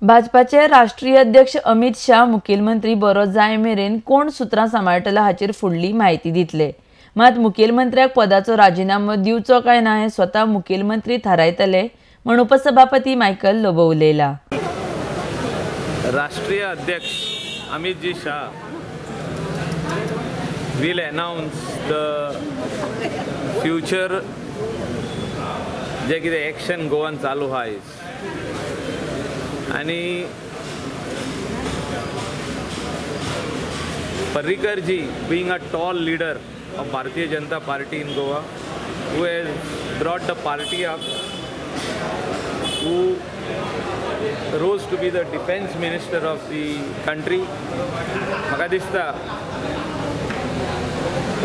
भाजपाचे राष्ट्रीय अध्यक्ष अमित शाह मुखेलमंत्री बरो जाय मेरेन कोण सुत्रां सांबाळटलो हाचेर फुडली म्हायती दितले. मात मुखेलमंत्र्याक पदाचो राजिनामो दिवचो काय ना हें स्वता मुखेलमंत्री थारायतले म्हूण उपसभापती मायकल लोबो उलयला. राष्ट्रीय अध्यक्ष Amit ji Shah will announce the future जे कितें एक्शन गोवान चालू आहा आनी Parrikar ji being a tall leader of Bharatiya Janata Party in Goa, who has brought the party up, who rose to be the defense minister of the country, म्हाका दिसता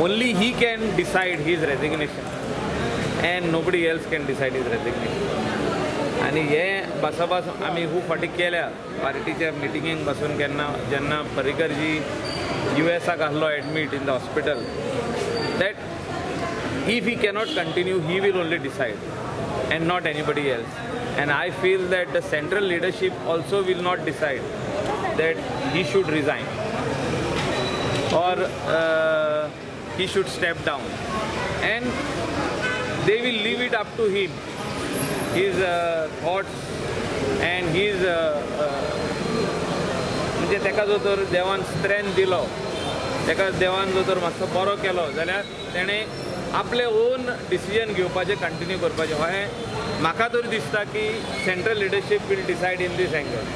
only he can decide his resignation and nobody else can decide his resignation. आनी हे बसाबस आमी खूब फावटी केल्या पार्टीच्या मिटिंगेक बसून केन्ना जेन्ना पर्रीकरजी युएसाक आहलो admit in the hospital, that if he cannot continue he will only decide and not anybody else. And I feel that the central leadership also will not decide that he should resign or he should step down, and they will leave it up to him, his thoughts and his म्हणजे ताका जो तर देवान strength दिलो, ताका देवान जो तर मातसो बरो केलो जाल्यार तेणें आपले ओन डिसिजन घेवपाचें कंटिन्यू करपाचें. हें म्हाका तरी दिसता की central leadership will decide in this angle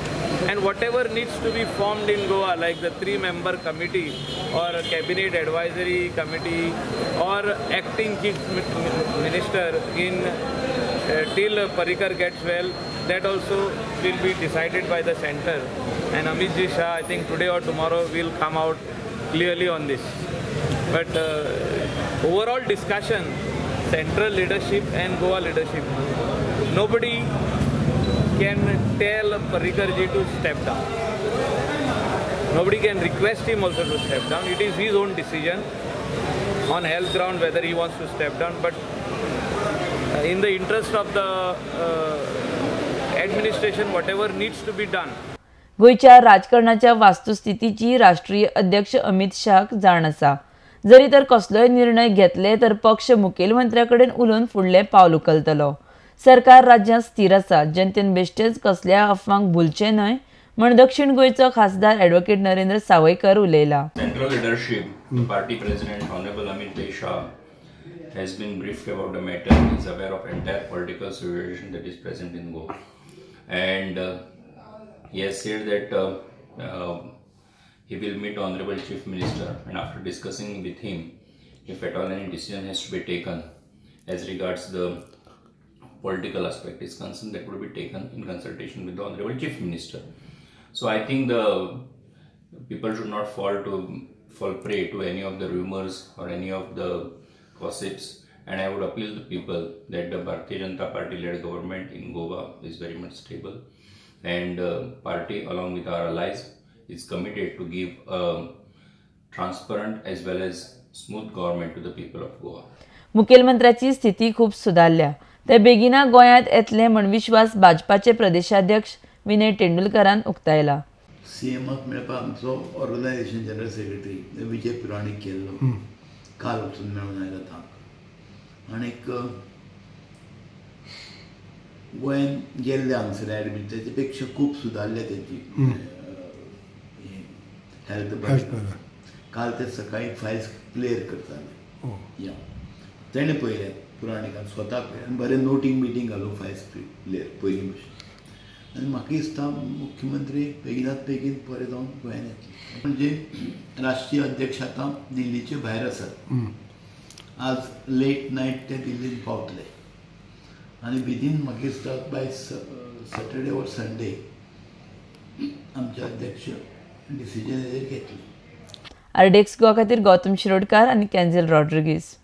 and whatever needs to be formed in Goa like the 3-member committee or cabinet advisory committee or acting chief minister in till Parrikar gets well, that also will be decided by the center. And Amit Ji Shah, I think today or tomorrow, will come out clearly on this. But overall discussion, central leadership and Goa leadership, nobody can tell Parrikar ji to step down. Nobody can request him also to step down. It is his own decision on health ground whether he wants to step down. But in the interest of the administration, whatever needs to be done. गोंयच्या राजकारणाच्या वास्तुस्थितीची राष्ट्रीय अध्यक्ष अमित शाहक जाण आसा. जरी तर कसलोय निर्णय घेतले तर पक्ष मुखेलमंत्र्या कडेन उलोवन फुडलें पावल उखलतलो. सरकार राज्यांत स्थिर आसा, जनतेन बेश्टेच कसल्या अफवांक भुलचें न्हय म्हूण दक्षिण गोंयचो खासदार ॲडव्होकेट नरेंद्र सावयकर उलयला. Central leadership, the party president Honorable Amit Shah has been briefed about the matter. He is aware of entire political situation that is present in Goa, and he has said that he will meet Honorable Chief Minister, and after discussing with him, if at all any decision has to be taken as regards the political aspect is concerned, that would be taken in consultation with the Honorable Chief Minister. So I think the people should not fall prey to any of the rumors or any of the gossips, and I would appeal to people that the Bharatiya Janata Party led government in Goa is very much stable, and party along with our allies is committed to give a transparent as well as smooth government to the people of Goa. मुखेलमंत्र्याची स्थिती खूब सुदारल्या, ते बेगिना गोंयांत येतले म्हूण विश्वास भाजपाचे प्रदेशाध्यक्ष विनय तेंडुलकरान उक्तायला. सीएमाक मेळपाक आमचो ऑर्गनायझेशन जनरल सेक्रेटरी विजय पुराणीक केल्लो, काल वचून मेळून आयला तांकां. आनीक गोंयान गेल्ले हांगसर एडमीट तेचे पेक्षा खूब सुदारल्या तेची हेल्थ. काल ते सकाळी फायल्स क्लियर करताले, या तेणें पळयलें पुराणिकान स्वताक पळयलें आनी बरें नोटींग मिटींग घालून फायल्स क्लियर पयलीं भशेन. आनी म्हाका दिसता मुख्यमंत्री बेगिनात बेगीन बरें जावन गोंयान येतले. म्हणजे राष्ट्रीय अध्यक्ष आतां दिल्लीचे भायर आसात, आज लेट नायट ते दिल्लीन पावतले आनी विदीन म्हाका दिसता बाय सॅटर्डे ऑर संडे आमचे अध्यक्ष डिसिजन हेजेर घेतले. आरडीएक्स गोवा खातीर गौतम शिरोडकार आनी कॅन्झल रॉड्रिगीस.